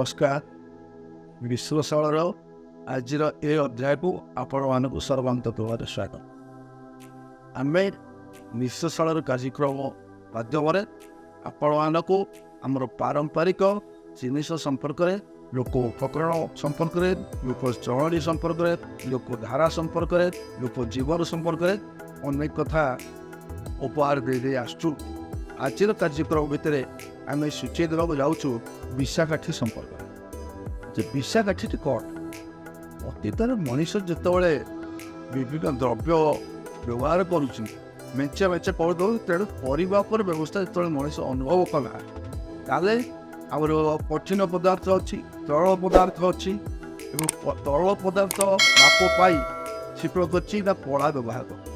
ନମସ୍କାର। ବିଶ୍ୱଶାଳାର ଆଜିର ଏ ଅଧ୍ୟାୟକୁ ଆପଣମାନଙ୍କୁ ସର୍ବାନ୍ତ ପ୍ରଭାରେ ସ୍ୱାଗତ। ଆମେ ବିଶ୍ୱଶାଳାର କାର୍ଯ୍ୟକ୍ରମ ମାଧ୍ୟମରେ ଆପଣମାନଙ୍କୁ ଆମର ପାରମ୍ପରିକ ଜିନିଷ ସମ୍ପର୍କରେ, ଲୋକ ଉପକରଣ ସମ୍ପର୍କରେ, ଲୋକ ଚଳଣି ସମ୍ପର୍କରେ, ଲୋକ ଧାରା ସମ୍ପର୍କରେ, ଲୋକ ଜୀବନ ସମ୍ପର୍କରେ ଅନେକ କଥା ଉପହାର ଦେଇ ଦେଇ ଆସୁଛୁ। ଆଜିର କାର୍ଯ୍ୟକ୍ରମ ଭିତରେ ଆମେ ସୂଚେଇ ଦେବାକୁ ଯାଉଛୁ ବିଶାକାଠି ସମ୍ପର୍କରେ, ଯେ ବିଶାକାଠିଟି କ'ଣ। ଅତୀତରେ ମଣିଷ ଯେତେବେଳେ ବିଭିନ୍ନ ଦ୍ରବ୍ୟ ବ୍ୟବହାର କରୁଛି, ମେଞ୍ଚେ ମେଞ୍ଚେ କରିଦେଉଛି। ତେଣୁ ପରିମାପର ବ୍ୟବସ୍ଥା ଯେତେବେଳେ ମଣିଷ ଅନୁଭବ କଲା, ତାହେଲେ ଆମର କଠିନ ପଦାର୍ଥ ଅଛି, ତରଳ ପଦାର୍ଥ ଅଛି ଏବଂ ତରଳ ପଦାର୍ଥ ମାପ ପାଇଁ ସେ କ'ଣ କରିଛି ନା କଳା ବ୍ୟବହାର କରୁଛି।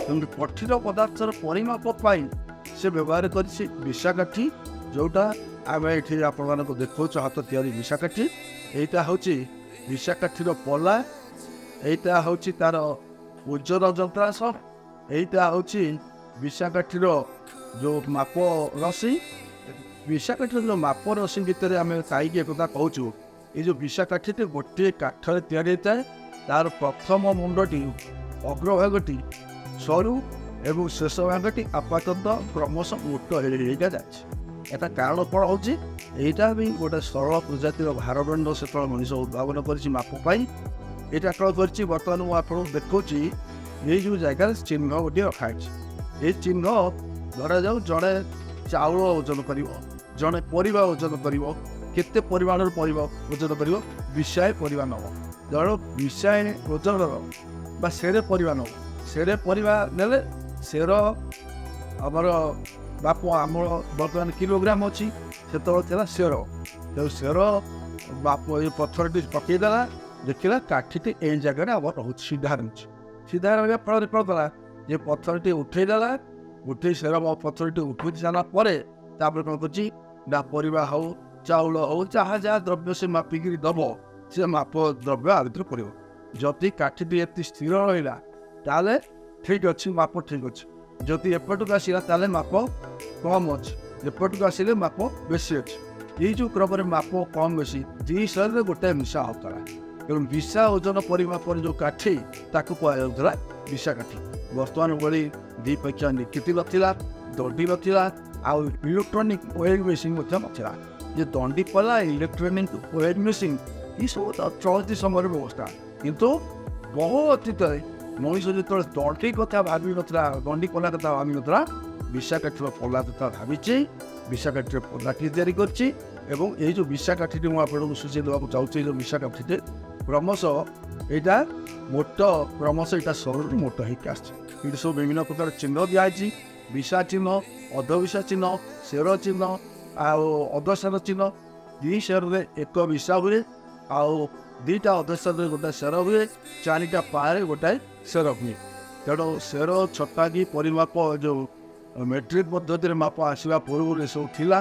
ତେଣୁ କଠିନ ପଦାର୍ଥର ପରିମାପ ପାଇଁ ସେ ବ୍ୟବହାର କରିଛି ବିଶାକାଠି, ଯେଉଁଟା ଆମେ ଏଠି ଆପଣମାନଙ୍କୁ ଦେଖାଉଛୁ, ହାତ ତିଆରି ବିଶାକାଠି। ଏଇଟା ହେଉଛି ବିଶାକାଠିର ପଲା, ଏଇଟା ହେଉଛି ତାର ଓଜନ ଯନ୍ତ୍ରାଂଶ, ଏଇଟା ହେଉଛି ବିଶାକାଠିର ଯେଉଁ ମାପ ରସି। ବିଶାକାଠିର ଯେଉଁ ମାପ ରସି ଭିତରେ ଆମେ କାହିଁକି ଏକଥା କହୁଛୁ? ଏଇ ଯେଉଁ ବିଶାକାଠିଟି ଗୋଟିଏ କାଠରେ ତିଆରି ହେଇଥାଏ। ତାର ପ୍ରଥମ ମୁଣ୍ଡଟି, ଅଗ୍ରଭାଗଟି ସରୁ ଏବଂ ଶେଷ ଭାଗଟି ଆପାତତଃ କ୍ରମଶଃ ମୋଟ ହେଇକା ଯାଇଛି। ଏଟା କାରଣ କ'ଣ ହେଉଛି? ଏଇଟା ବି ଗୋଟେ ସରଳ ପ୍ରଜାତିର ଭାରଦଣ୍ଡ ସେତେବେଳେ ମଣିଷ ଉଦ୍ଭାବନ କରିଛି ମାପ ପାଇଁ। ଏଇଟା କ'ଣ କରିଛି? ବର୍ତ୍ତମାନ ମୁଁ ଆପଣଙ୍କୁ ଦେଖାଉଛି, ଏଇ ଯେଉଁ ଜାଗାରେ ଚିହ୍ନ ଗୋଟିଏ ରଖାହେଇଛି। ଏଇ ଚିହ୍ନ ଧରାଯାଉ ଜଣେ ଚାଉଳ ଓଜନ କରିବ, ଜଣେ ପରିବା ଓଜନ କରିବ, କେତେ ପରିମାଣର ପରିବା ଓଜନ କରିବ, ବିଷାଏ ପରିବା ନେବ। ଜଣେ ବିଷାଏ ଓଜନର ବା ସେରେ ପରିବା ନେବ। ସେରେ ପରିବା ନେଲେ ସେର ଆମର ବାପ ଆମର ବର୍ତ୍ତମାନ କିଲୋଗ୍ରାମ ଅଛି, ସେତେବେଳେ ଥିଲା ସେର। ତେଣୁ ସେର ବାପ ଏ ପଥରଟି ପକେଇଦେଲା, ଦେଖିଲା କାଠିଟି ଏଇ ଜାଗାରେ ଆମର ରହୁଛି, ସିଧା ରହୁଛି। ସିଧା ରହିବା ଫଳରେ କ'ଣ କଲା ଯେ ପଥରଟି ଉଠେଇଦେଲା। ଉଠେଇ ସେର ପଥରଟି ଉଠେଇ ସାରିଲା ପରେ ତାପରେ କ'ଣ କରୁଛି ନା ପରିବା ହଉ, ଚାଉଳ ହଉ, ଯାହା ଯାହା ଦ୍ରବ୍ୟ ସେ ମାପିକିରି ଦବ, ସେ ମାପ ଦ୍ରବ୍ୟ ଆ ଭିତରେ ପଡ଼ିବ। ଯଦି କାଠିଟି ଏତେ ସ୍ଥିର ରହିଲା, ତାହେଲେ ଠିକ୍ ଅଛି, ମାପ ଠିକ୍ ଅଛି। ଯଦି ଏପଟକୁ ଆସିଲା, ତାହେଲେ ମାପ କମ୍ ଅଛି। ଏପଟକୁ ଆସିଲେ ମାପ ବେଶୀ ଅଛି। ଏଇ ଯେଉଁ କ୍ରମରେ ମାପ କମ୍ ବେଶୀ 2 ସେରରେ ଗୋଟାଏ ମିଶା ହେଉଥିଲା। ତେଣୁ ବିଶା ଓଜନ ପରିମାପର ଯେଉଁ କାଠି, ତାକୁ କୁହାଯାଉଥିଲା ବିଶା କାଠି। ବର୍ତ୍ତମାନ ଭଳି ଦୁଇ ପକ୍ଷିଆ ନିକିତି ନଥିଲା, ଦଣ୍ଡି ନଥିଲା ଆଉ ଇଲେକ୍ଟ୍ରୋନିକ୍ ୱେଇଂ ମେସିନ୍ ମଧ୍ୟ ନଥିଲା। ଯେ ଦଣ୍ଡି ପଲା, ଇଲେକ୍ଟ୍ରୋନିକ୍ ୱେଇଂ ମେସିନ୍, ଏସବୁ ତ ଚଳତି ସମୟର ବ୍ୟବସ୍ଥା। କିନ୍ତୁ ବହୁ ଅତୀତରେ ମଣିଷ ଯେତେବେଳେ ଦଣ୍ଡି କଥା ଭାବିନଥିଲା, ଦଣ୍ଡି ପଲା କଥା ଭାବିନଥିଲା, ବିଶାକାଠିର ପଲା କଥା ଭାବିଛି, ବିଶାକାଠିର ପଲାଟି ତିଆରି କରିଛି। ଏବଂ ଏଇ ଯେଉଁ ବିଶାକାଠିଟି ମୁଁ ଆପଣଙ୍କୁ ସୂଚେଇ ଦେବାକୁ ଚାହୁଁଛି, ଏଇ ଯେଉଁ ବିଶାକାଠିଟି କ୍ରମଶଃ ଏଇଟା ମୋଟ, କ୍ରମଶଃ ଏଇଟା ସରୁରୁ ମୋଟ ହେଇକି ଆସିଛି। ଏଇଠି ସବୁ ବିଭିନ୍ନ ପ୍ରକାର ଚିହ୍ନ ଦିଆହେଇଛି: ବିଶା ଚିହ୍ନ, ଅଧବିଶା ଚିହ୍ନ, ସେର ଚିହ୍ନ ଆଉ ଅଧସେର ଚିହ୍ନ। 2 ସେରରେ ଏକ ବିଶା ହୁଏ ଆଉ 2ଟା ଅଧସେରରେ ଗୋଟାଏ ସେର ହୁଏ, 4ଟା ପାରେ ଗୋଟାଏ ସେର ହୁଏ। ତେଣୁ ସେର ଛଟାକି ପରିମାପ ଯେଉଁ ମେଟ୍ରିକ୍ ପଦ୍ଧତିରେ ମାପ ଆସିବା ପୂର୍ବରୁ ଏସବୁ ଥିଲା।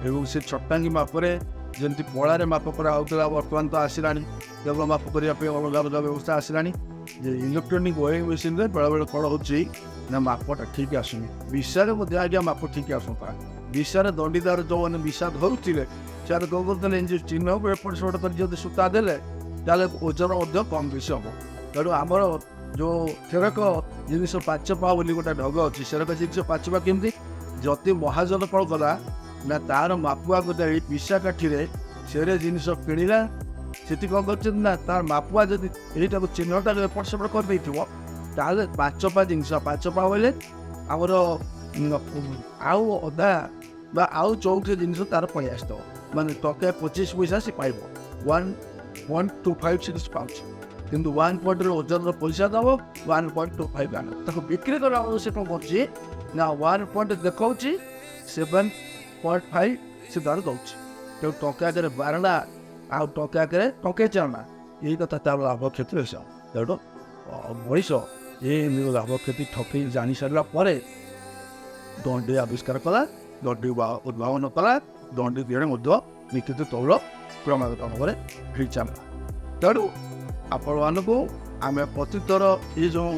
ଏବଂ ସେ ଛଟାଙ୍ଗି ମାପରେ ଯେମିତି ପଳାରେ ମାପ କରାହେଉଥିଲା, ବର୍ତ୍ତମାନ ତ ଆସିଲାଣି ତେଲ ମାପ କରିବା ପାଇଁ ଅଲଗା ଅଲଗା ବ୍ୟବସ୍ଥା ଆସିଲାଣି। ଯେ ଇଲେକ୍ଟ୍ରୋନିକ୍ ୱେଇଂ ମେସିନ୍ରେ ବେଳେବେଳେ କ'ଣ ହେଉଛି ନା ମାପଟା ଠିକ୍ ଆସୁନି। ବିଶାରେ ମଧ୍ୟ ଆଜ୍ଞା ମାପ ଠିକ୍ ଆସୁନଥିଲା। ବିଶାରେ ଦଣ୍ଡିଦାର ଯେଉଁମାନେ ବିଶା ଧରୁଥିଲେ, ସେମାନେ କ'ଣ କରୁଥିଲେ? ଏଇ ଯେଉଁ ଚିହ୍ନକୁ ଏପଟ ସେପଟ କରି ଯଦି ସୂତା ଦେଲେ, ତାହେଲେ ଓଜନ ମଧ୍ୟ କମ୍ ବେଶୀ ହେବ। ତେଣୁ ଆମର ଯେଉଁ ସେରକ ଜିନିଷ 5 ପା ବୋଲି ଗୋଟେ ଢଗ ଅଛି। ସେରକ ଜିନିଷ 5 ପା କେମିତି? ଯଦି ମହାଜନ କ'ଣ କଲା ନା ତାର ମାପୁଆକୁ ଦେଇ ବିଶା କାଠିରେ ସେରେ ଜିନିଷ କିଣିଲା, ସେଠି କ'ଣ କରୁଛନ୍ତି ନା ତାର ମାପୁଆ ଯଦି ଏଇଟାକୁ ଚିହ୍ନଟାକୁ ଏପଟ ସେପଟ କରିଦେଇଥିବ, ତାହେଲେ 5 ପା ଜିନିଷ, 5 ପା ବୋଇଲେ ଆମର ଆଉ ଅଧା ବା ଆଉ ଚଉଠି ଜିନିଷ ତାର ପଳେଇ ଆସିଥିବ। ମାନେ ଟଙ୍କା 25 ପଇସା ସେ ପାଇବ, 1.256 ପାଉଛି, କିନ୍ତୁ 1 ପଏଣ୍ଟର ଓଜନର ପଇସା ଦେବ, 1.25 ଆଣିବ। ତାକୁ ବିକ୍ରି କଲା ବେଳକୁ ସେ କ'ଣ କରୁଛି ନା 1 ପଏଣ୍ଟ ଦେଖାଉଛି, 7.5 ସେ ତାର ଦେଉଛି। ତେଣୁ ଟଙ୍କା ଆଗରେ ବାରଣା ଆଉ ଟଙ୍କା ଆଗରେ ଟଙ୍କେ ଚାରଣା, ଏଇ କଥା ତାର ଲାଭ କ୍ଷତି ବେଶୀ। ତେଣୁ ମଣିଷ ଏ ଲାଭ କ୍ଷତି ଠକେଇ ଜାଣିସାରିଲା ପରେ ଦଣ୍ଡି ଆବିଷ୍କାର କଲା, ଦଣ୍ଡି ଉଦ୍ଭାବନ କଲା। ଦଣ୍ଡି ଦିହରେ ମଧ୍ୟ ନିଶ୍ଚିତ ତୌଳ କ୍ରମାଗତ ଭାବରେ ହେଇ ଚାଲିଲା। ତେଣୁ ଆପଣମାନଙ୍କୁ ଆମେ ଅତୀତର ଏ ଯେଉଁ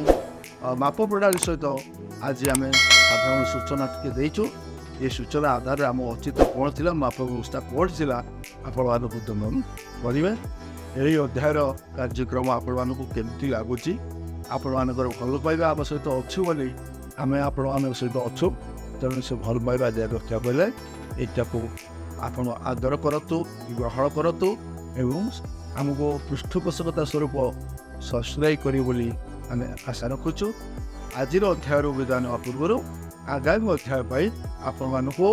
ମାପ ପ୍ରଣାଳୀ ସହିତ ଆଜି ଆମେ ସାଧାରଣ ସୂଚନା ଟିକେ ଦେଇଛୁ। ଏ ସୂଚନା ଆଧାରରେ ଆମ ଅତୀତ କ'ଣ ଥିଲା, ମାପ ବ୍ୟବସ୍ଥା କ'ଣ ଥିଲା, ଆପଣମାନଙ୍କୁ ଉଦ୍ୟମ କରିବେ। ଏହି ଅଧ୍ୟାୟର କାର୍ଯ୍ୟକ୍ରମ ଆପଣମାନଙ୍କୁ କେମିତି ଲାଗୁଛି? ଆପଣମାନଙ୍କର ଭଲ ପାଇବା ଆମ ସହିତ ଅଛୁ ବୋଲି ଆମେ ଆପଣମାନଙ୍କ ସହିତ ଅଛୁ। ତେଣୁ ସେ ଭଲ ପାଇବା ଜାରି ରଖିବାକୁ ହେଲେ ଏଇଟାକୁ ଆପଣ ଆଦର କରନ୍ତୁ, ଗ୍ରହଣ କରନ୍ତୁ ଏବଂ ଆମକୁ ପୃଷ୍ଠପୋଷକତା ସ୍ୱରୂପ ସବସ୍କ୍ରାଇବ୍ କରିବେ ବୋଲି ଆମେ ଆଶା ରଖୁଛୁ। ଆଜିର ଅଧ୍ୟାୟରୁ ବିଦାୟ ନେବା ପୂର୍ବରୁ ଆଗାମୀ ଅଧ୍ୟାୟ ପାଇଁ ଆପଣମାନଙ୍କୁ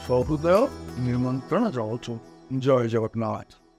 ସହୃଦୟ ନିମନ୍ତ୍ରଣ ଜଣାଉଛୁ। ଜୟ ଜଗନ୍ନାଥ।